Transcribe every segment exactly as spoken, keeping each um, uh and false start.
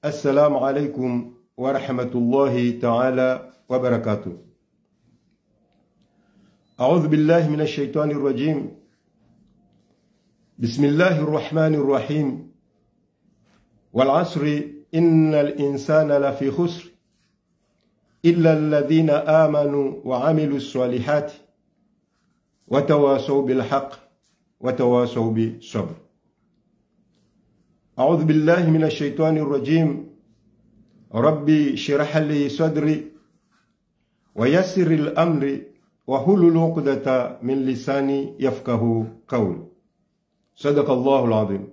السلام عليكم ورحمة الله تعالى وبركاته. أعوذ بالله من الشيطان الرجيم. بسم الله الرحمن الرحيم. والعصر إن الإنسان لفي خسر إلا الذين آمنوا وعملوا الصالحات وتواصوا بالحق وتواصوا بالصبر. أعوذ بالله من الشيطان الرجيم. ربي اشرح لي صدري ويسر لي أمري واحلل عقدة من لساني يفقهوا قولي. صدق الله العظيم.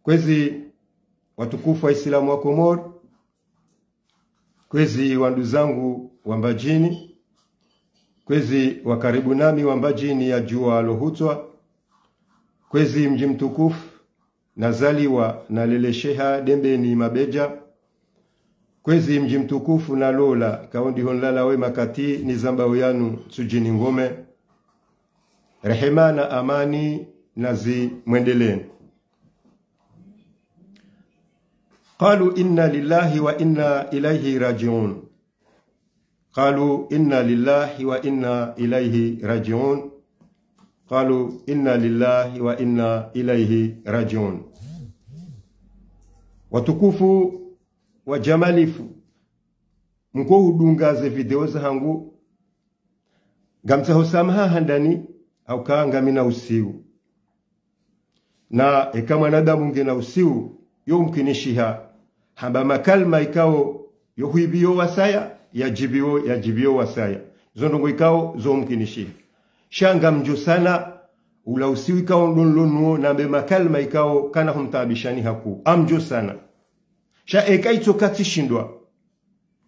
Kwezi watukufu wa Islamu wa Komori, kwezi wanduzangu wa Mbadjini, kwezi wa karibu nami wa Mbadjini ya djuwa lohutswa, kwezi mdji mtukufu nazaliwa nalelesheha Dembeni Mabedja, kwezi mdji mtukufu nalola kaondi honlala we makati nizambao yanu Ntsudjini Ngome, rehema na amani nazimwendeleni. قالوا إنا لله وإنا إليه راجعون. قالوا إنا لله وإنا إليه راجعون. قالوا إنا لله وإنا إليه راجعون. Watukufu wa djamalifu, mko hudunga ze video zahangu, ngamtsaho samaha handani, hauka ngamina usiu. Na eka mwanadamu ngena usiu, yo mkinishiha hamba makalima ikao yo huibiyo wasaya, yadjibiyo, yadjibiyo wasaya. Zo ndrongo ikao zo mkinishiha. Sha ngamdjo sana, ula usiu ikao ndo nlonuo, nambe makalima ikao kana humtaabishani hakuu. Ngamdjo sana. Sha eka itso katsishindwa,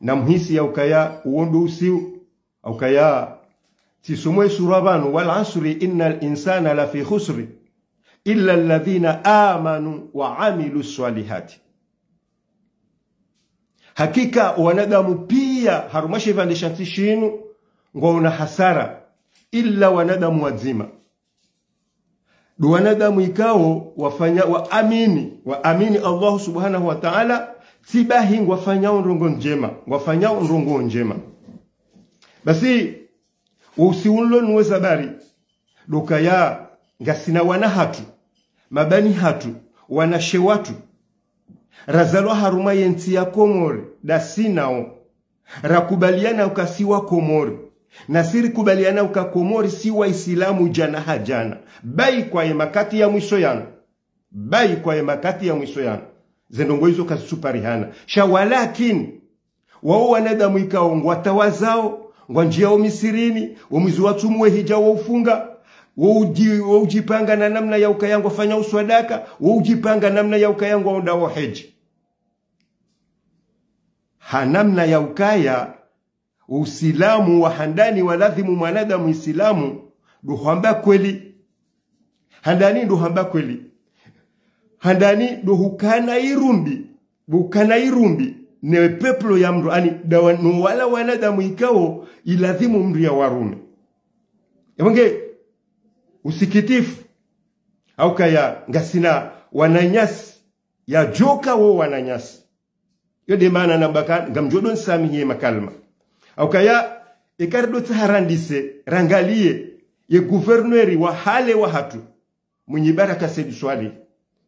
namhisi ya ukaya uwo ndo usiu, hauka ya tsisomo ye sura pvanu, والعصر إن الإنسان لفي خسر إلا الذين آمنوا وعملوا الصالحات. Hakika wanadamu pia harumwa she pvandre sha ntsi shinu ngwaona hasara, ila wanadamu wadzima. Ndo wanadamu ikao wafanya, waamini, waamini Allah subhanahu wa ta'ala, tsi bahi ngwafanyao ndrongo ndjema, ngwafanyao ndrongo ndjema. Basi, wo usiu nlonuo ze habari, ndo ukaya ngasina wana hatru, mabani hatru, wanashe watru, razalwa harumwa ye ntsi ya Komori, ndasi nao. Rakubaliana uka si wa Komori. Nasi rikubaliana uka Komori si wa Isilamu djana ha djana. Bahi kwa ye makati ya mwiso yanu. Bahi kwa ye makati ya mwiso yanu. Ze ndrongo izo kazitsuparihana. Sha walakini, wao wanadamu ikao ngwatawazao, ngwandjiao misirini, wo mwezi wa tsumu we hija wo ufunga, wo udji-, wo udjipanga na namna ya ukaya ngwafanya uswadaka, wo udjipanga namna ya ukaya ngwaondao heji. Ha namna ya ukaya, Usilamu wa handani wa lazimu mwanadamu Isilamu, ndo hwamba kweli. Handani ndo hwamba kweli. Handani ndo hukana irumbi, ndo hukana irumbi, ne peuple ya mndru, ani, ndawa, no wala wanadamu ikao, ilazimu mndru ya warume. Ewange, usikitifu, hauka ya ngasina wananyasi, yadjoka wo wananyasi. Yo nde maana nambaka, ngamdjo ndo nisamihi ye makalima. Hauka ya, eka ridjo tsaha randise, rangaliye, ye gouverneur wa hale wa hatru, Mwinyi Baraka Said Swalihi,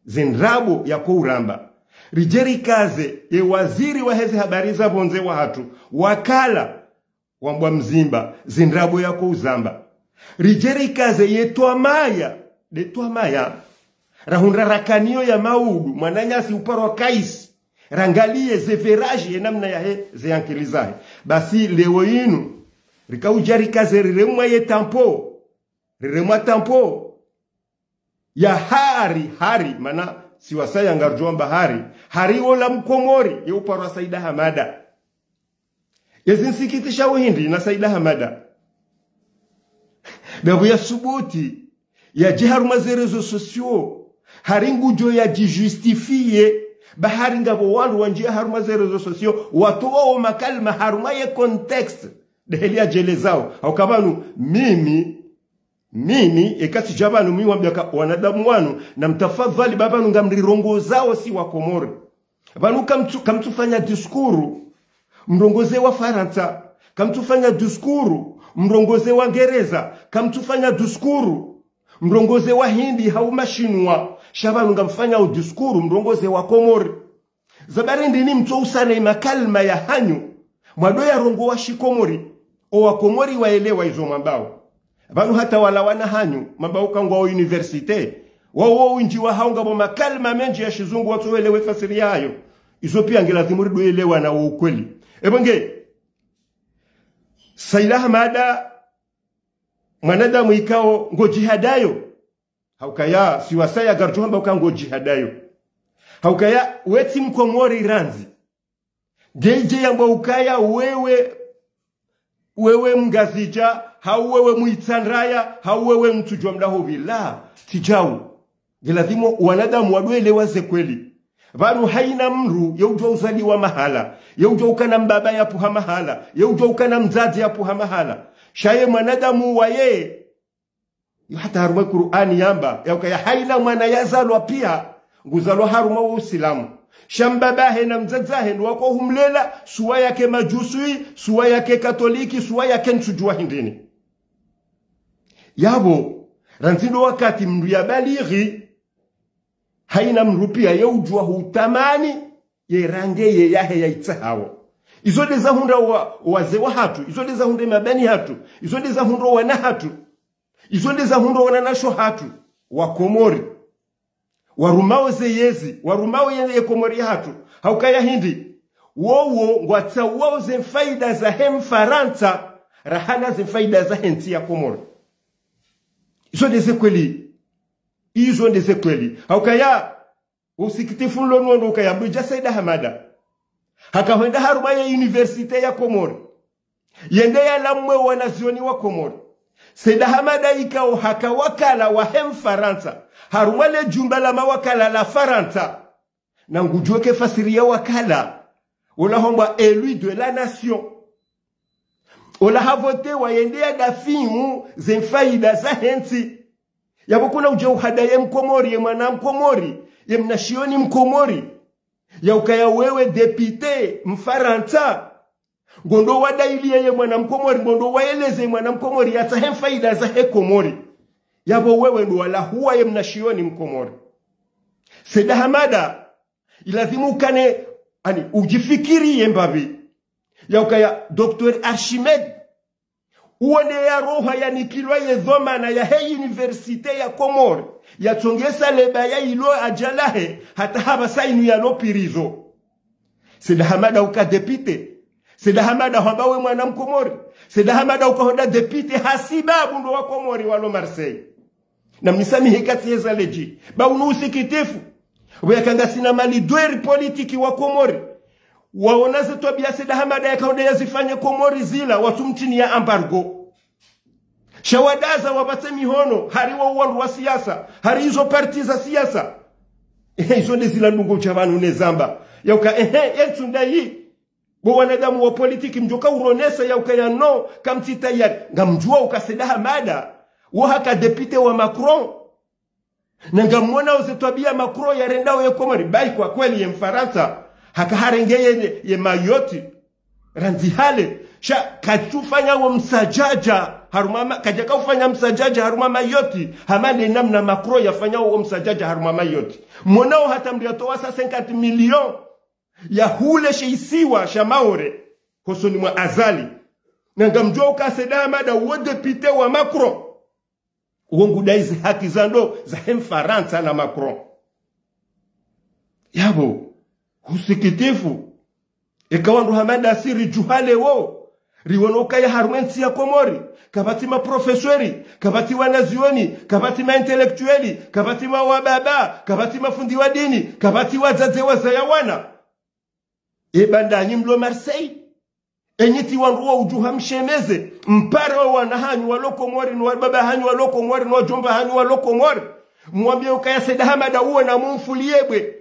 ze ndrabo yako uramba. Ridje rikaze, ye waziri wa heze habari za pvondze wa hatru, wakala, wambwa mzimba, ze ndrabo yako uzamba. Ridje rikaze ye twamaya, nde twamaya. Rahundra rakaniyo ya maudu, mwananyasi uparwa kaisi. Rangaliye ze viraji ye namna yahe, ze ankili zahe. Basi leo inu, rika udja rikaze riremwa ye tampo. Riremwa tampo. Ya hari, hari, mana si wasaya ngaridjo amba hari, hari wola Mkomori, ye uparwa Saida Hamada. Yezi nsikitisha wo hindri na Saida Hamada. Ndapvo ya subuti, yadje harumwa ze réseaux sociaux, hari ngudjo yadji justifier, ba hari ngapvo wandru wandjia harumwa ze réseaux sociaux, watowa wo makalima harumwa ye contexte, nde heli yadjelezao. Hauka pvanu, mimi, Mimi, eka tsidja pvanu mi wambia ka wanadamu wanu, na mtafadhali ba pvanu ngamrirongozao si wa Komori. Pvanu kamtsu-, kamtsufanya diskuru mrongoze wa Farantsa, kamtsufanya diskuru mrongoze wa Ngereza, kamtsufanya diskuru mrongoze wa Hindi hau Mashinwa, sha pvanu ngamfanyao diskuru mrongoze wa Komori. Sababu ndrini mtsousana ye makalima yahanyu, mwado yarongowa shiKomori, owaKomori waelewa izo mwambao. Pvanu hata wala wana hanyu, mwambao ka ngwao université, wao wo windji wahao ngapvo makalima mendji ya shizungu watsoelewe fasiri yayo. Izo pia nge lazimu ridoelewana wo ukweli. Epvo nge, Said Ahamada, mwanadamu ikao ngodjihadayo. Haukaya, si wasaya ngaridjo hamba uka ngodjihadayo. Haukaya, we tsi mKomori randzi. Ngeidje yamba ukaya wewe, wewe Mngazidja, hau wewe Mwitsandraya, hau wewe mtsudjuwa mdaho pvi la, tsi djau. Nge lazimu wanadamu wadoelewa ze kweli. Pvanu haina mdru, ye udjuwa uzaliwa mahala, ye udjuwa ukana mbaba yapvuha mahala, ye udjuwa ukana mdzadze yapvuha mahala. Sha ye mwanadamu waye, yo hata harumwa Kur'ani yamba, yaukaya haina mwana yazalwa pia, nguzalwa harumwa wo Usilamu. Sha mbabahe na mdzadzahe ndo wako humlela, suwa yake Majuswi, suwa yake Katoliki, suwa yake ntsudjuwa hindrini. Yapvo, randzi ndo wakati mdru yabalighi, haina mdru pia ye udjuwa hutamani, ye range ye yahe yaitsahao. Izo nde zahundra wa, wazee wahatru, izo nde zahundra mabani hatru, izo nde zahundra wana hatru, izo nde zahundra wananyasho hatru, waKomori. Warumao ze yezi, warumao ye, ye Komori yahatru, haukaya hindri, wowo ngwatsauwao ze faida zahe Mfarantsa, rahana ze faida zahe ntsi ya Komori. Izo nde ze kweli. Izo nde ze kweli. Haukaya, usikitifu nlo nuwo ndo ukaya mdru dja Said Ahamada haka hwenda harumwa ye université ya Komori. Yende yalamwe wanazioni wa Komori. Said Ahamada ikao haka wakala wahe Mfarantsa harumwa le djumba la mawakala la Farantsa. Na ngudjuwa ke fasiri ya wakala. Ola hambwa élu de la nation. Ola havotewa yende yadafiu ze faida zahe ntsi. Yapvo kuna udje uhada ye mKomori, ye mwana mKomori, ye mnashioni mKomori, yaukaya wewe député Mfarantsa, ngondo wadailiye ye mwana mKomori, ngondo waeleze ye mwana mKomori yatsahe faida zahe Komori. Yapvo wewe ndo walahuwa ye mnashioni mKomori. Said Ahamada, ilazimu ukane, ani, udjifikiri ye mbapvi. Yaukaya docteur Archimède, uwo nde yaroha yanikilwa ye dhwamana yahe université ya Komori, yatsongeza leba ya ilo adjalahe, hata hapvasa inu yalo prison. Said Ahamada uka député. Said Ahamada hamba we mwana mKomori. Said Ahamada uka honda député hasibabu ndo waKomori walo Marseille. Na mnisamihi katsi yeza ledji. Ba unu usikitifu. Pvo yaka ngasina ma leader politique wa Komori, waona ze twabiya Said Ahamada yaka honda yazifanye Komori zila, watsumtiniya embargo. Sha wadaza wapvatse mihono, hari wo wandru wa siasa, hari izo parti za siasa. Ehe, izo nde zila ndrongoo dja pvanu ne zamba. Yauka, ehe, yentsu ndayi. Bo wanadamu wa politique mdjoka uronesa yaukaya no, kamtsi tayari. Ngamdjuwa uka Said Ahamada, wo haka député wa Macron. Na ngamwonao ze twabiya Macron yarendao ye Komori. Bayi kwa kweli ye Mfarantsa, haka harenge ye, ye Mayotte. Randzi hale. Sha katsufanya wo msadjadja harumwa ma-, kadjaka ufanya msadjadja harumwa Mayotte, hama nde namna Macron yafanya wo msadjadja harumwa Mayotte. Mwonao hata mdru yatowa sa cinquante millions yahule she isiwa sha Maore, hosoni mwa Azali. Na ngamdjuwa uka Said Ahamada uwo député wa Macron. Uwo ngudai ze haki za ndo zahe Mfarantsa na Macron. Yapvo, usikitifu. Eka wandru hama ndasi ridjuha leo, riwono ukaya harumwa entsi ya Komori, kapvatsi ma professeurs, kapvatsi wanazioni, kapvatsi ma intellectuels, kapvatsi ma wababa, kapvatsi mafundi wa dini, kapvatsi wadzadze wazaya wana. Eba ndanyi mlo Marseille. Enyi tsi wandru wa udjuha mshemeze, mpare wo wana hanyu walo Komori, no wababa hanyu walo Komori, no wadjomba hanyu walo Komori. Mwambiye ukaya Said Ahamada uwo na mumfuliye bwe.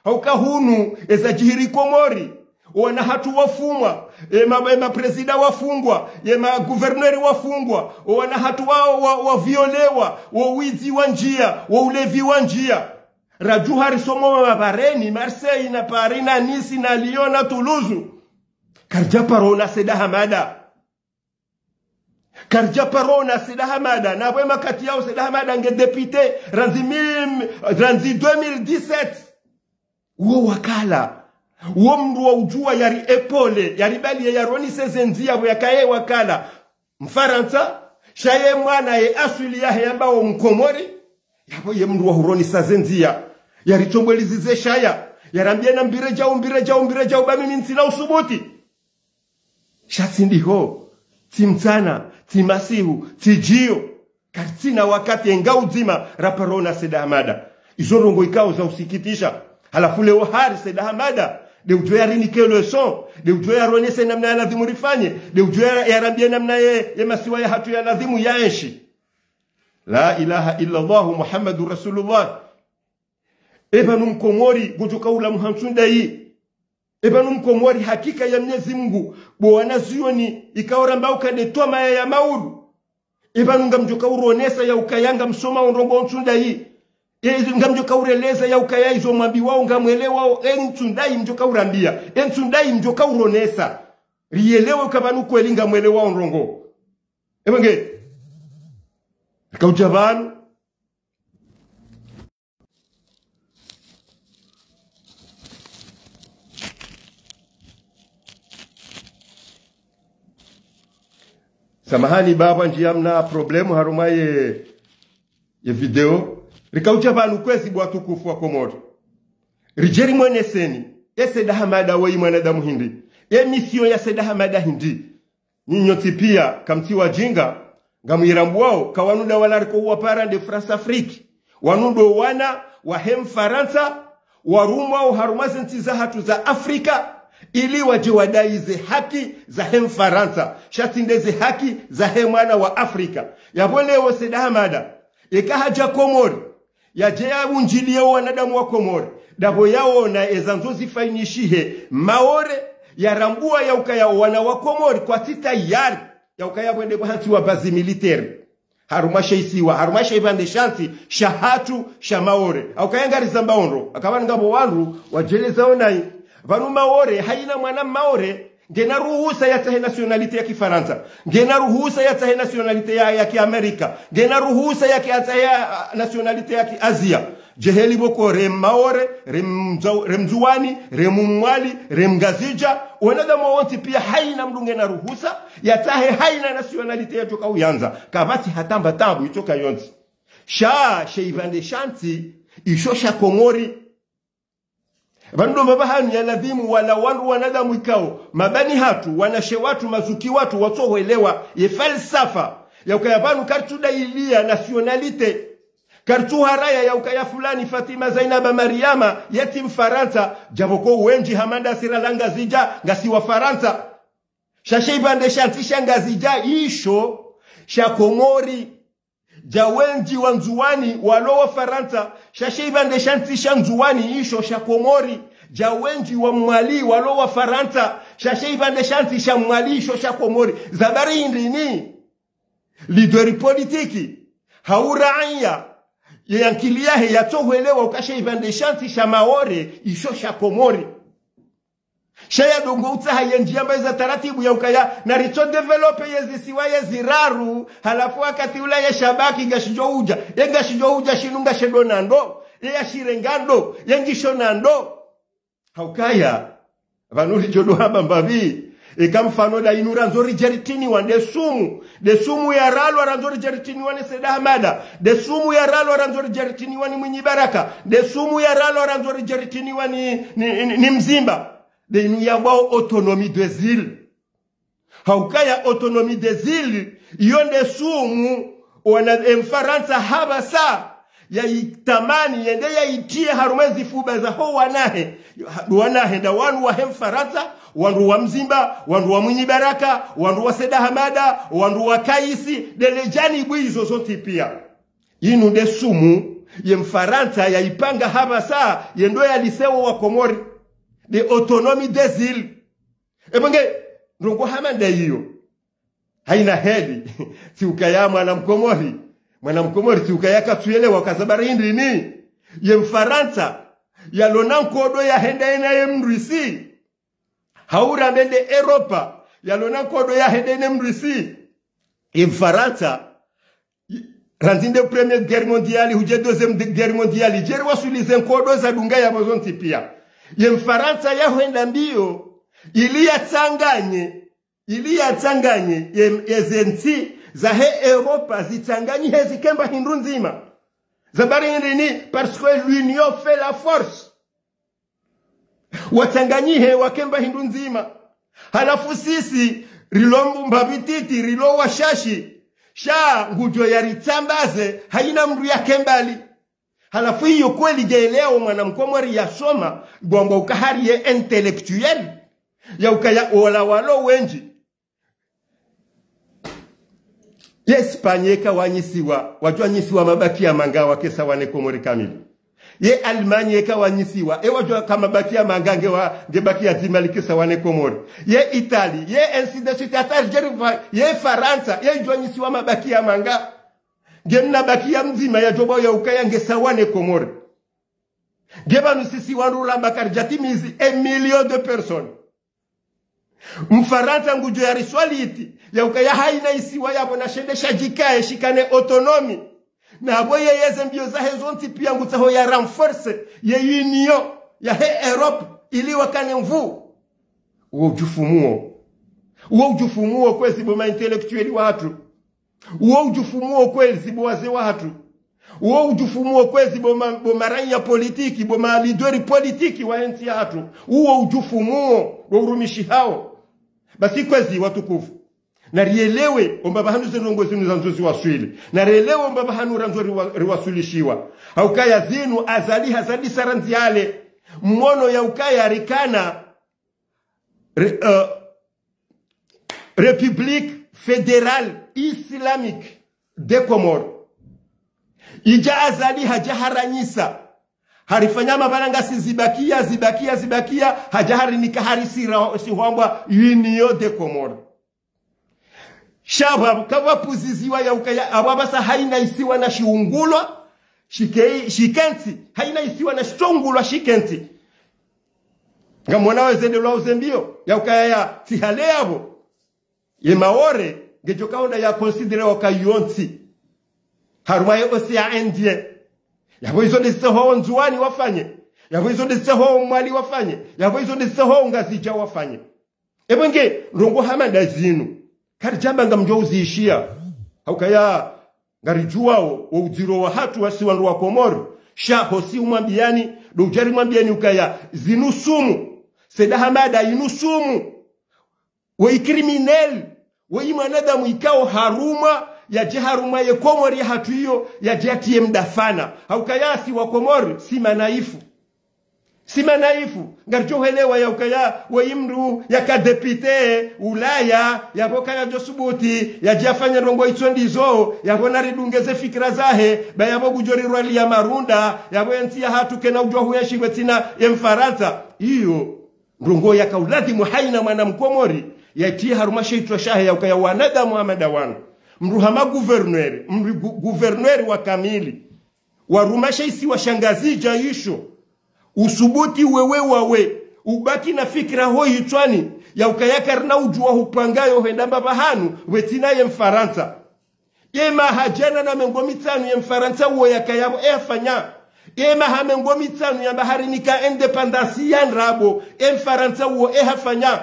Hauka hunu, eza djiri Komori. Owana hatru wafungwa, ema, ema président wafungwa, ema gouverneur wafungwa, owana hatru wa, wa, wa violewa, wo widzi wandjiya, wo ulevi wandjiya. Radjuha risomo mabareni, Marseille, na Paris, na Nice, na Lyon, na Toulouse. Karidja paro ona Said Ahmada. Karidja paro ona Said Ahmada. Na pvwe makati yao Said Ahmada nge député, randzi mille, randzi deux mille dix-sept. Wo wakala. Wo mndru wa udjuwa yari épaulé, yari baliye yaronise ze ndziya pvo yakaye wakala Mfarantsa, sha ye mwana ye aswili yahe yamba wo Mkomori, yapvo ye mndru wa huronisa ze ndziya, yari tsombwelizi ze shaya, yarambiye na mbire djau, mbire djau, mbire djau, ba mimi ntsina usubuti. Sha tsi ndiho, tsi mtsana, tsi masihu, tsi djiyo. Karitsina wakati enga udzima raparo ona Said Ahmada. Izo ndrongo ikao za usikitisha. Halafu leo hari Said Ahmada, nde udjo yarinike leçon, nde udjo yaronese namna ya ladhimu rifanye, nde udjo ya-, yarambiye namna ye, ye masiwa yahatru ya ladhimu yaenshi. La ilaha illa Allah Muhammadur Rasulullah. Eba nu Mkomori, ngodjo kaula muhantsu ndayi. Eba nu Mkomori hakika ya Mnyezi Mungu, bo wanazioni, ikao ramba uka nde twamaya ya mauru. Eba nu ngamdjo kauronesa ya ukaya ngamsoma ondrongo ntsu ndayi. E, ngamdjo kaureleza ya ukaya izo mwambiwao ngamwelewao, e ntsu ndayi mdjo kaurambiya. E ntsu ndayi mdjo kauronesa. Riyelewe uka pvanu kweli ngamwelewao ondrongo. Eba nge. Rikaudja pvanu. Samahani baba, ndjiya mna problème harumwa ye, ye video. Rikaudja pvanu kwezi bo watukufu wa Komori. Ridje rimweneseni, e Said Ahmada weyi mwanadamu hindri. E mission ya Said Ahmada hindri. Nyinyi nyontsi piya, kamtsi wadjinga, ngamwirambuwao, ka wanu nda wala riko uwapara nde France Afrique. Wanu ndo wana wahe Mfarantsa, warumwao harumwa ze ntsi zahatru za Afrika, ili wadje wadayi ze haki zahe Mfarantsa, sha tsi nde ze haki zahe mwana wa Afrika. Yapvo leo Said Ahmada, eka hadja Komori, yadje yaundjiliye wanadamu wa Komori. Ndapvo yaona eza ndzo zifanyishihe Maore, yarambuwa ya ukaya wana wa Komori kwatsi tayari ya ukaya pvwende pvwa hantsi wa base militaire. Harumwa she isiwa, harumwa she ipvandre sha ntsi shahatru sha Maore. Ha ukaya ngarizambao ndro, haka pvanu ngapvo wandru wadjelezao nayi. Pvanu Maore, hayina mwana Maore ngena ruhusa yatsahe nationalité ya Kifarantsa. Ngena ruhusa yatsahe nationalité ya, ya Kiamerika. Ngena ruhusa ya ki-, yatsahe ya, ah, nationalité ya Kiazia. Djeheli pvoko re Maore, re Mdza-, re Mndzuwani, re Mmwali, re Mngazidja. Wanadamu wontsi piya hayina mndru ngena ruhusa yatsahe hayina nationalité yadjoka uyandza. Kapvatsi hata mba tabu itsoka yontsi. Sha, she ipvandre sha ntsi, isho sha Komori. Pvanu ndo mbapvi hanu ya ladhimu wala wandru wanadamu ikao, mabani hatru, wanashe watru, mazuki watru, watsohwelewa ye falsafa ya ukaya pvanu karitsu dayiliya nationalité. Karitsu haraya ya ukaya fulani Fatima Zainaba Mariama yetsi Mfarantsa, djapvoko wendji hama ndasi ra la Ngazidja ngasi Wafarantsa. Sha she ipvandre sha ntsi sha Ngazidja isho sha Komori. Dja wendji wa Ndzuwani walo Wafarantsa, sha she ipvandre sha ntsi sha Ndzuwani isho sha Komori. Dja wendji wa Mwali walo Wafarantsa, sha she ipvandre sha ntsi sha Mwali isho sha Komori. Za bari hindri ni? Leader politique, hau raaya, ye ankili yahe yatsohwelewa uka she ipvandre sha ntsi sha Maore isho sha Komori. Sha ya ndrongo utsaha ye ndjiya mbayi za taratibu ya ukaya, naritso développer ye zisiwa ye ziraru, halafu wakati ula ye shabaki ngashidjo udja, ye ngashidjo udja shinu ngashe ndo na ndo, ye ya shire nga ndo, ye ngisho na ndo. Ha ukaya, pvanu ridjo ndo hamba mbapvi, eka mfano nda inu randzo ridje ritiniwa nde sumu, nde sumu ya ralwa randzo ridje ritiniwa ni Said Ahmada, nde sumu ya ralwa randzo ridje ritiniwa ni Mwinyi Baraka, nde sumu ya ralwa randzo ridje ritiniwa ni, ni, ni, ni Mzimba. Nde inu yambwao autonomie des îles. Ha ukaya autonomie des îles, iyo nde sumu, wana, e Mfarantsa hapvasa, yayitamani, yende yayitiye harumwa ze zifuba zaho wanahe. Yo, ha, wanahe nda wandru wahe Mfarantsa, wandru wa Mzimba, wandru wa Mwinyi Baraka, wandru wa Said Ahmada, wandru wa Kaisi, nde le djanibu izo zontsi piya. Inu nde sumu, ye Mfarantsa yayipanga hapvasa, ye ndo yalisewo wa Komori. Nde autonomie des îles. Epvo nge, ndrongo hama nda iyo. Hayina heli, tsi ukaya mwana Mkomori. Mwana Mkomori, tsi ukaya katsuyelewa uka za bari hindri ni. Ye Mfarantsa, yalona nkodo yahenda yena ye Mrusi. Hau rambe nde Europa, yalona nkodo yahenda yena Mrusi. Ye Mfarantsa, randzi nde Première Guerre Mondiale, hudje Deuxième de-, Guerre Mondiale, djeri waswilize nkodo zadunga yapvo zontsi pia. Ye Mfarantsa yahwenda mbio, ili yatsanganye, ili yatsanganye, ye, ye zentsi zahe Europa zitsanganyihe zike mba hindru ndzima. Zabari hindri ni, parce que l'union fait la force. Watsanganyihe wake mba hindru ndzima. Halafu sisi, rilo mbapvi titi, rilo washashi. Sha ngudjo yaritsambaze, hayina mndru yake mbali. Halafu iyo kweli nge leo mwana mkomori yasoma, ngwamba uka hari ye intellectuel. Ya ukaya ola walo wendji. Ye Espagne kawanyisiwa, wadjwanyisiwa mabaki ya manga wake sawa ne Komori kamili. Ye Allemagne kawanyisiwa, e wadjwa ka mabaki ya manga nge wa, nge baki ya dzima like sawa ne Komori. Ye Italie, ye ainsi de suite, hata Algérie, ye Farantsa, ye djwanyisiwa mabaki ya manga. Nge mna baki ya mdzima ya djoba ya ukaya nge sawa ne Komori. Nge pvanu sisi wandru ramba karidjatimizi un million de personnes. Mfarantsa ngudjo yariswaliti, ya ukaya hayina isiwa yapvo nashende shadjikaye shikane autonomie. Na apvo yeye ze mbio zahe zontsi pia ngutsaho ya renforce ye union yahe Europe ili wakane nvu. Uwo udjufumuo. Uwo udjufumuo kwezi bo ma intellectuel wahatru. Uwo udjufumuo kwezi bo wazee wahatru. Uwo udjufumuo kwezi bo ma-, bo maranya politiki, bo ma leader politiki wa entsi yahatru. Uwo udjufumuo, bo urumishi hawo. Basi kwezi watukufu. Na rielewe omba pvahanu ze ndrongoo zinu zandzo ziwaswili. Na rielewe omba pvahanu randzo riwa-, riwaswilishiwa. Haukaya zinu Azali hazadisa randzi yale. Mwono ya ukaya rikana Re-, euh, République Fédérale Islamique des Comores. Idja Azali hadja haranyisa. Harifanya mapvana ngasi zibakia, zibakia, zibakia, hadja harinika harisi ra-, si hwambwa Union des Comores. Sha pvwa kapvwa puziziwa ya ukaya, apvwa pvasa hayina isiwa na shiungulwa, shike-, shikentsi, hayina isiwa na shitsongulwa shikentsi. Ngamwona wezendelwa uze mbio, ya ukaya ya, tsi hale yapvo. Ye Maore, ngedjo kaonda ya considérer waka yontsi. Harumwa ye Océan Indien. Yapvo izo ndezitsaho Ndzuwani wafanye. Yapvo izo ndezitsaho Mwali wafanye. Yapvo izo ndezitsaho Ngazidja wafanye. Epvo nge, ndrongoo hama nda zinu. Karidjamba ngamdjo uziishia. Haukaya, ngaridjuwao, wo udziro wahatru wasi wandru wa Komori. Sha hosi umwambiani, ndo udjari mwambiani ukaya, zinu sumu. Said Ahmed inu sumu. Woyi criminel, woyi mwanadamu ikao harumwa, yadje harumwa ye Komori yahatru iyo, yadje yatiye mdafana. Haukaya si wa Komori, si manaifu. Si manaifu, ngaridjo hwelewa ya ukaya, woyi mndru yaka député, Ulaya, yapvo kayadjo subuti, yadje yafanye ndrongoo itso ndizo, yapvo naridunge ze fikira zahe, ba yapvo kudjo rirwaliya marunda, yapvo yentsi yahatru kena udjuwa huyenshi ngwe tsina ye Mfarantsa. Iyo. Ndrongoo yaka uladhimu hayina mwana Mkomori, yatiye harumwa she itswa shahe ya ukaya wanadamu hama nda wanu. Mndru hama gouverneur, mndru gu-, gouverneur wa kamili. Waruma she isiwa sha Ngazidja isho. Usubuti wewe wawe, ubaki na fikira ho itswani, ya ukaya karina udjuwa hupanga yo hwenda mbapvahanu, we tsina ye Mfarantsa. Ye maha djana na mengo mitsanu ye Mfarantsa uwo yakaya pvo ehafanya. Ye maha mengo mitsanu yamba harinika indépendance ya ndrabo, ye Mfarantsa uwo ehafanya.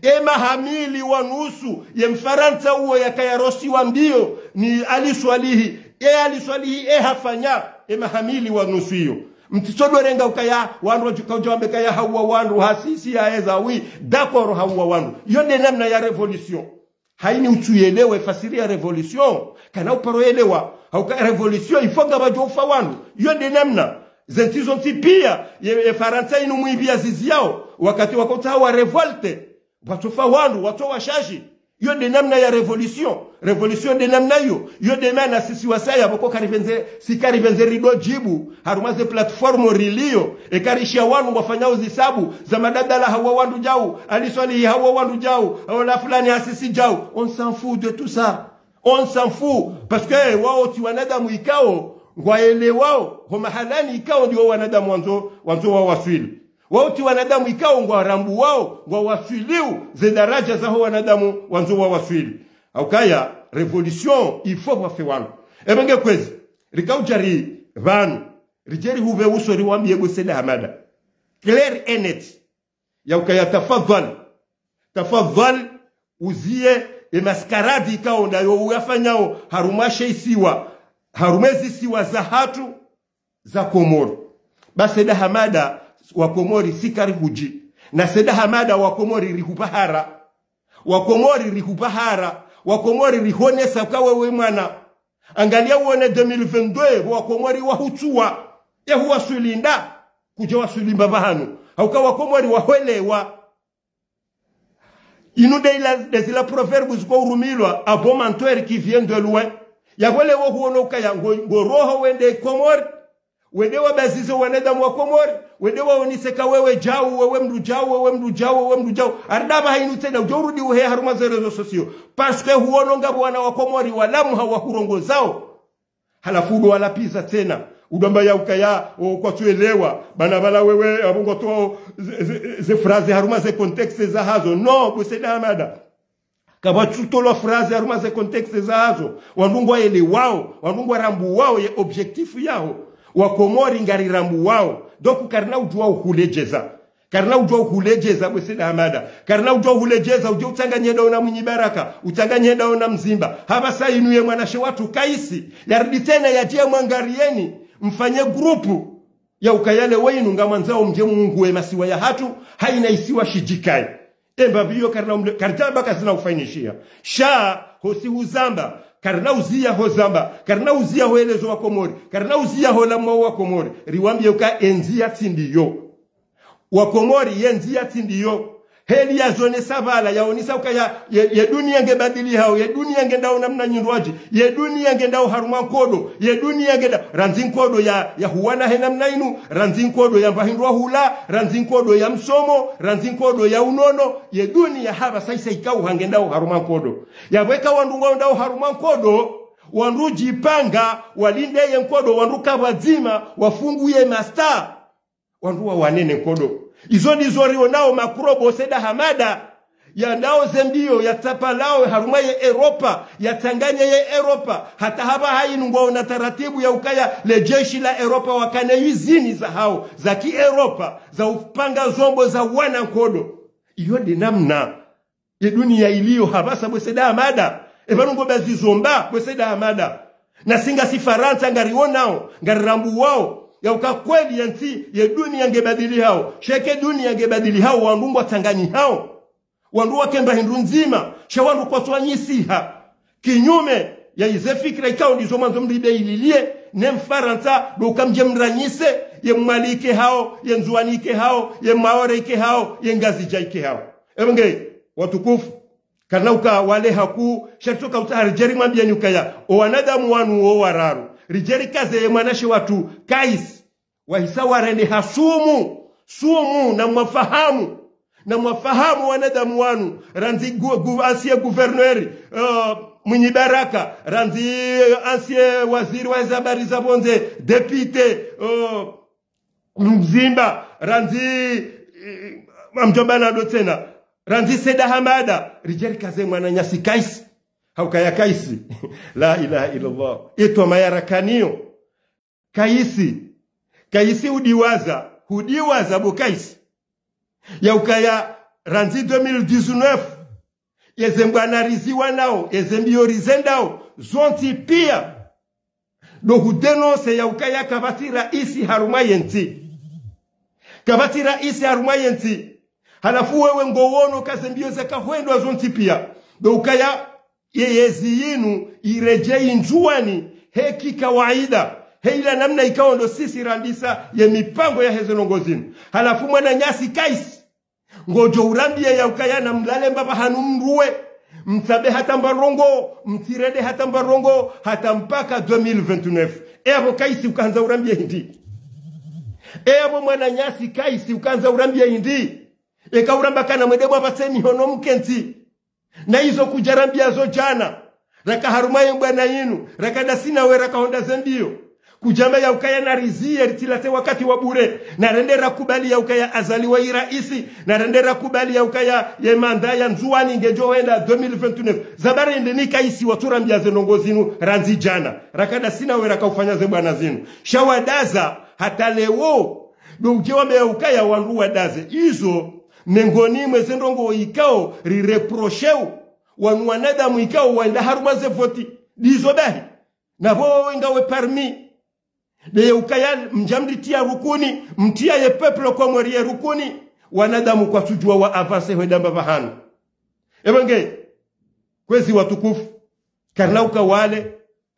Ye maha mili wa nusu ye Mfarantsa uwo yakaya rosiwa mbio ni Ali Swalihi. Ye Ali Swalihi ehafanya. Ye maha mili wa nusu iyo. Mtsitsodo renga ukaya wandru wadjuka udja wambe kaya hauwa wandru hasisi ya eza wi. D'accord hauwa wandru. Yo nde namna ya révolution. Hayini utsuyelewe fasiri ya révolution, kana uparo yelewa, hauka révolution ifo ngapvadjo ufa wandru. Yo nde namna, zentsi zontsi pia, ye, ye Farantsa inu mwipvia zizi yao, wakati wakotsaha wa révolte, watsofa wandru, watso washashi. Yo nde namna ya révolution. Révolution nde namna iyo. Yo nde mana sisi wasaya pvoko karipvendze, si karipvendze rido djibu, harumwa ze plateforme rilio, eka rishiya wanu wafanyao zisabu za madadala hauwa wandru djau, Ali Swalihi hauwa wandru djau, hauwa la fulani hasisi djau. On s'en fout de tout ça. On s'en fout. Parce que wao tsi wanadamu ikao ngwaelewao ho mahalani ikao ndiwo wanadamu wandzo, wandzo wawaswili. Wao tsi wanadamu ikao ngwarambuwao, ngwawaswiliu ze daraja zaho wanadamu wandzo wawaswili. Haukaya, révolution, il faut wafanye walo. Ebe nge kwezi, rika udjari pvanu, ridje rihupve uso riwambie bo Said Hamada. Clair et net. Yaukaya tafadhali. Tafadhali uzie e mascarade ikao ndayo uyafanyao harumwa she isiwa, harumwa ezi isiwa zahatru za Komori. Ba Said Hamada wa Komori si kari hudji. Na Said Hamada wa Komori rihupvahara. Wa Komori rihupvahara. Wa Komori rihonesa uka wewe mwana. Angalia uone deux mille vingt-deux, wa Komori wahutsuwa. Ye huwaswili nda, kudje waswili mbapvi hanu. Hauka wa Komori wahwelewa. Inu nde ila, nde zila proverbe ziko urumilwa, un bon menteur qui vient de loin. Yahwelewa huono ukaya, ngo, ngo roho wende Komori, wende wabazize wanadamu wa Komori, wende waonise ka wewe djau, wewe mndru djau, wewe mndru djau, wewe mndru djau. Ari ndapvi hainu tsena, udjo urudi uhe harumwa ze réseaux sociaux. Parce que huono ngapvo wana wa Komori walamuha wahurongozao. Halafu udo walapviza tsena. Udo wamba yaukaya, o, kwatsuelewa. Bana bala wewe, abo ngwatoao ze, ze, ze phrase harumwa ze contexte zahazo. Non, bo Said Hamada. Kapvatsutolwa phrase harumwa ze contexte zahazo. Wandru ngwaelewao, wandru ngwarambuwao ye objectif yaho. Wa Komori ngarirambuwao. Donc karina udjuwa uhuledjeza. Karina udjuwa uhuledjeza bo Said Hamada. Karina udjuwa uhuledjeza udje utsanganye ndawo na Mwinyi Baraka, utsanganye ndawo na Mzimba. Hapvasa inu ye mwanashe watru Kaisi, yarudi tsena yadje mwangarieni, mfanye groupe. Yaukaya leo inu ngamwandzao mdje muungue masiwa yahatru, haina isiwa shidjikaye. Emba pviyo karina umle, karitamba kazina ufanyishiha. Sha, hosi huzamba, karina uzia hozamba, karina uzia hoelezo wa Komori, karina uzia holamwa wa Komori, riwambie uka endzia tsi ndiyo. Wa Komori, ye ndzia tsi ndiyo. Heli yazonesa pvala, yaonesa ukaya, ye, ye dunia ngebadilihao, ye dunia ngendao namna nyindrwadji, ye dunia ngendao harumwa nkodo, ye dunia ngenda, randzi nkodo ya, ya huwana he namna inu, randzi nkodo ya mbahindrwa hula, randzi nkodo ya msomo, randzi nkodo ya unono, ye dunia hapvasa isa ikao hangendao harumwa nkodo. Yapvo eka wandru ngwao ndao harumwa nkodo, wandru djipanga, walinde ye nkodo, wandru kapvwadzima, wafunguye masta. Wandru wawane ne nkodo. Izo ndizo rionao Macron bo Said Hamada. Yandao ze mbio, yatsapvalao harumwa ye Europa, yatsanganye ye Europa. Hata hapvaha inu ngwaona taratibu yaukaya le jeshi la Europa wakane izini zahao, za ki Europa, za upanga zombo za wana nkodo. Iyo nde namna ye dunia iliyo hapvasa bo Said Hamada. Epvanu ngobazizo mba bo Said Hamada. Na si ngasi Farantsa ngarionao, ngarirambuwao, yauka kweli ye ntsi, ye dunia ngebadilihao. Sha eka dunia ngebadilihao, wandru ngwatsanganyihao. Wandru wakemba hindru ndzima, sha wandru kwatsuanyisiha. Kinyume ya ize fikira ikao ndizo mwandzo mribe ililie, ne Mfarantsa, ndo uka mdje mranyise, ye Mwali ike hao, ye Ndzuwani ike hao, ye Maore ike hao, ye Ngazidja ike hao. Ebe nge, watukufu, karina uka wale haku, sha ritsoka utsaha ridje rimwambieni ukaya, o wanadamu wanu wo wararu, ridje rikaze ye mwanashe watru, Kaisi, wahisa warende ha sumu, sumu na mwafahamu, na mwafahamu wanadamu wanu, randzi gu, gu, ancien gouverneur, euh, Mwinyi Baraka, randzi ancien waziri wa ze habari za pvondze, député, euh, Mzimba, randzi, eh, amdjomba na ndo tsena, randzi Said Hamada, ridje rikaze mwananyasi Kaisi. Haukaya Kaisi. La ilaha illallah. Etwa mayarakaniyo. Kaisi. Kaisi udiwaza. Udiwaza bo Kaisi. Yaukaya randzi deux mille dix-neuf. Yeze mbwana riziwanao, yeze mbio rizendao, zontsi pia. Ndo hudénoncer yaukaya kapvatsi raisi harumwa ye ntsi. Kapvatsi raisi harumwa ye ntsi. Halafu wewe ngowono ka ze mbio zaka hwendwa zontsi pia. Ndo ukaya ye yezi yinu iredjei Ndzuwani, he kikawaida, he ila namna ikao ndo sisi randisa ye mipango ya heze ndrongoo zinu. Halafu mwananyasi Kaisi, ngodjo urambie yaukaya na mlale mbapvi hanu mruwe, mtsabe hata mba ndrongoo, mtsirende hata mba ndrongoo, hata mpaka deux mille vingt-neuf. Epvo Kaisi ukandza urambie hindri. Epvo mwananyasi Kaisi ukandza urambie hindri. Eka uramba kana mwende mwapvatse mihono mkentsi. Na izo kudjarambia zo djana. Raka harumwa ye mbwana yinu. Raka ndasi nawe raka honda ze mbio. Kudjamba ya ukaya nariziye ritsilatse wakati wa bure. Narende rakubali ya ukaya Azali wayi raisi. Narende rakubali ya ukaya ye manda ya Ndzuwani ngedjo hwenda deux mille vingt-neuf. Zabarende ni kaisi watsurambia ze ndrongo zinu randzi djana. Rakada sina we rakaufanya ze bwana zinu. Sha wadaza hata leo. Ndo udje wambe ya ukaya wandru wadaze. Izo, mengoni mwa ze ndrongo ikao rireprosheo wanu wanadamu ikao wenda harumwa ze voti. Ndizo bahi. Na pvo wenga we parmi. Nde ye ukaya mdja mritria rukuni, mtria ye peuple Komori ye rukuni, wanadamu kwatsudjua wa avancer hwenda mbapvi hanu. Epvo nge, kwezi watukufu, karina uka wale,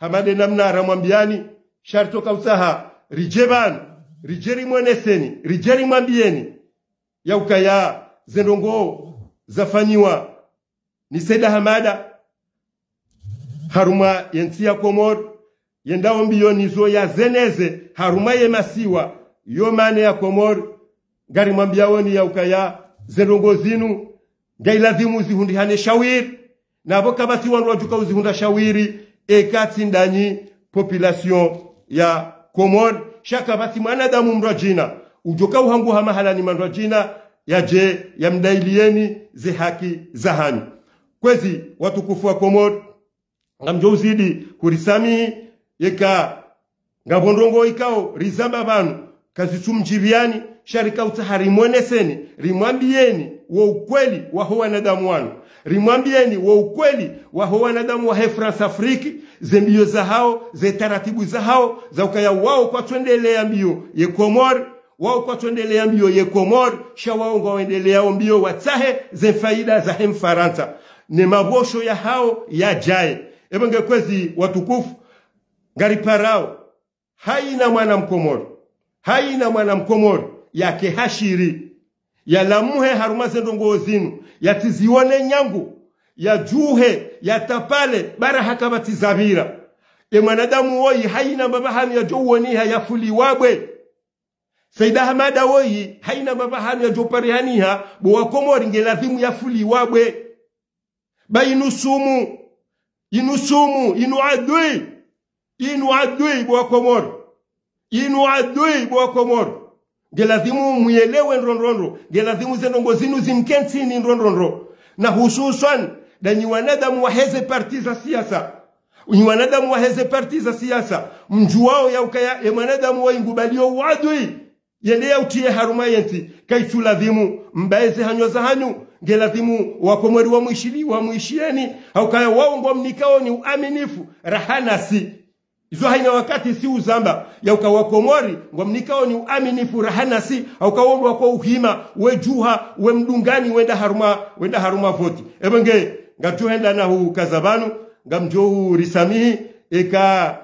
hama nde namna ramwambiani, sha ritsoka utsaha, ridje pvanu, ridje rimweneseni, ridje rimwambieni, ya ukaya ze ndrongo zafanyiwa ni Said Hamada, harumwa ye ntsi ya Komori, yendao mbio nizo yazeneze, harumwa ye masiwa, yo mane ya Komori, ngarimwambiaoni ya ukaya, ze ndrongo zinu, ngailadhimu zihundrihane shawiri, na pvo kapvatsi wandru wadjoka uzihundra shawiri, eka tsi ndanyi population ya Komori, sha kapvatsi mwanadamu mndru djina, udjoka uhanguha mahala ni mandru djina, yadje yamdailieni ze haki zahanyu. Kwezi watukufu wa Komori, ngamdjo uzidi hurisamihi, yeka ngapvo ndrongo ikao rizamba pvanu, kazitsumdjiviani, sha rika utsaha rimweneseni, rimwambieni wo ukweli waho wanadamu wanu, rimwambieni wo ukweli waho wanadamu wahe France Afrique, ze mbio zahao, ze taratibu zahao, za ukaya wao kwatsuendelea mbio ye Komori, wao kwatsuendelea mbio ye Komori, sha wao ngwaendeleao mbio watsahe ze faida zahe Mfarantsa, ne mapvosho yahao yadjaye. Epvo nge kwezi watukufu, ngariparao, haina mwana Mkomori, haina mwana Mkomori, yake hashiri, yalamuhe harumwa ze ndrongo zinu, yatsizione nyangu, yadjuhe, yatapale, bara haka pvatsi zapvira. Ye mwanadamu woyi, haina mbapvi hanu yadjo uoniha yafuliwa bwe. Said Hamada woyi, haina mbapvi hanu yadjo parihaniha, bo wa Komori ngeladhimu yafuliwa bwe. Ba inu sumu, inu sumu, inu adui, inu adui bo wa Komori, inu adui bo wa Komori. Ngeladhimu muyelewe ndro ndro ndro, ngeladhimu ze ndrongo zinu zimkentsini ndro ndro ndro. Na hususwan, ndanyi wanadamu waheze parti za siasa. Nyi wanadamu waheze parti za siasa, mdjuwao ya ukaya ye mwanadamu woyi ngubalio uadui, yende yautrie harumwa ye ntsi, kaitsuladhimu mbaeze hanywa zahanyu, ngeladhimu wa Komori wamwishili, wamwishieni, ha ukaya wao ngwamnikaoni uaminifu raha nasi. Izo haina wakati si uzamba, ya uka wa Komori ngwamnikaoni uaminifu raha nasi, ha uka wao ndo wako uhima, wedjuha, wemdungani, wenda harumwa, wenda harumwa voti. Epvo nge, ngadjo henda na hukaza pvanu, ngamdjo urisamihi, eka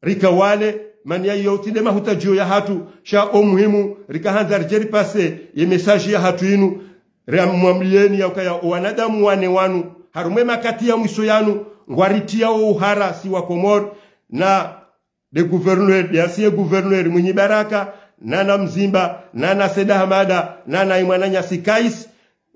rika wale, mana iyo tsi nde mahutadjio yahatru, sha o muhimu, rika handza ridje ripase ye message yahatru inu, ramwambieni ya ukaya o wanadamu wane wanu, harumwa ye makati ya mwiso yanu, ngwaritriao uhara si wa Komori, na nde gouverneur, nde ancien gouverneur Mwinyi Baraka, na na Mzimba, na na Said Hamada, na na ye mwananyasi Kais,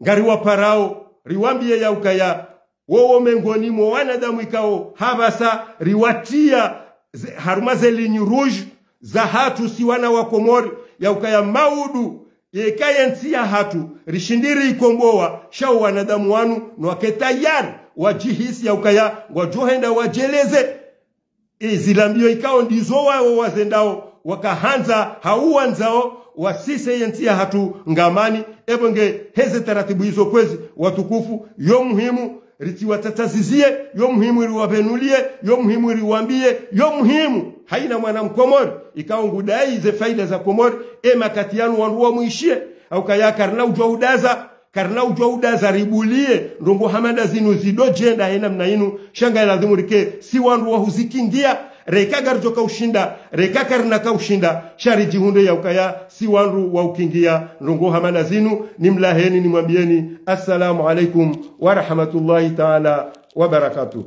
ngariwaparao, riwambie ya ukaya, wowo mengoni mwa wanadamu ikao hapvasa riwatria ze, harumwa ze ligne rouge zahatru si wana wa Komori, ya ukaya maudu, yeka ye ntsi yahatru, rishindi riikombowa, sha o wanadamu wanu, no wake tayari, wadjihisi ya ukaya, ngwadjo henda wadjeleze. Izila mbio ikao ndizo wao wazendao, wakahandza, hau wandzao, wasise ye ntsi yahatru ngamani, epvo nge heze taratibu izo kwezi, watukufu, yo muhimu, ritsiwatsatsazizie, yo muhimu riwapvenulie, yo muhimu riwambie, yo muhimu, haina mwana Mkomori, ikao ngudai ze faida za Komori, e makati yanu wandru wamwishie, ha ukaya karina udjua udaza, karina udjua udaza ribulie, ndrongo hama nda zinu zidodjenda he namna inu, sha ngailadhimu rike, si wandru wa huzikingia, reka ngaridjoka ushinda, reka karina ka ushinda, sha ridjihundre ya ukaya, si wandru wa ukingia, ndrongo hama nda zinu, nimlaheni, nimwambieni, assalamu alaikum wa rahmatullahi taala wa barakatuh.